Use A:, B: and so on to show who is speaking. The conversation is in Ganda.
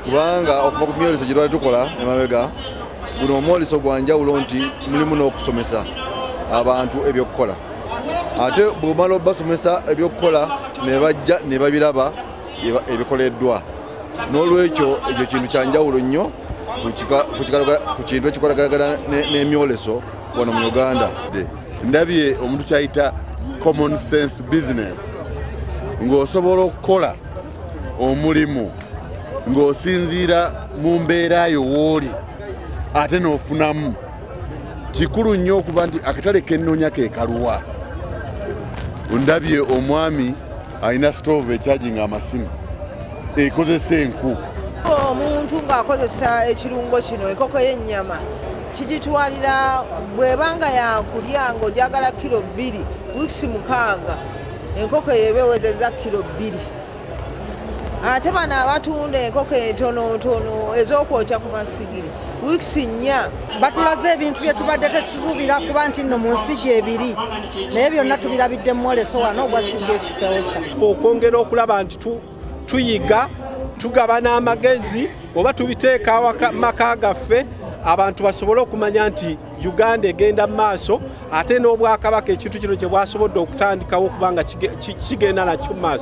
A: Kubanga okuva ku myoliso gye twali tukola emabega, guno omwoliso gwa njawulo nti mulimu n'okusomesa abantu ebyokukola, ate bw'omala obasomesa ebyokukola ne bajja ne babiraba ebikoleddwa. N'olwekyo ekyo kintu kya njawulo nnyo ku kintu ekikolagana n'emyoleso wano mu Uganda.
B: Ndabye omuntu kyayita common sense business, ng'osobola okukola omulimu ng'osinziira mu mbeera yo w'oli ate n'ofunamu. Kikulu nnyo okuba nti akatale kennoonya ke kaluwa. Ndabye omwami alina stove ekyaginga amasimu ekozesa enku.
C: Omuntu ng'akozesa ekirungo kino, enkoko y'ennyama kigitwalira bw'ebanga yakulya ng'ogyagala kilo 2, wiikisi 6 enkoko eba ewezezza kilo 2. Ate bano abatunda enkoko entonotono ez'okwokya ku masigiri wiikisi 4.
D: Batulaze ebintu bye tubadde tetusuubira kuba nti nno mu nsi gyebiri, naye byonna tubirabidde mu mwoleso wano ogwa CBS Pewosa.
E: Okwongera okulaba nti tuyiga, tugabana amagezi oba tubiteeka maka gaffe abantu basobole okumanya nti Uganda egenda mu maaso, ate n'Obwakabaka ekintu kino kye bwasobodde okutandikawo okubanga kigenda nakyo mu maaso.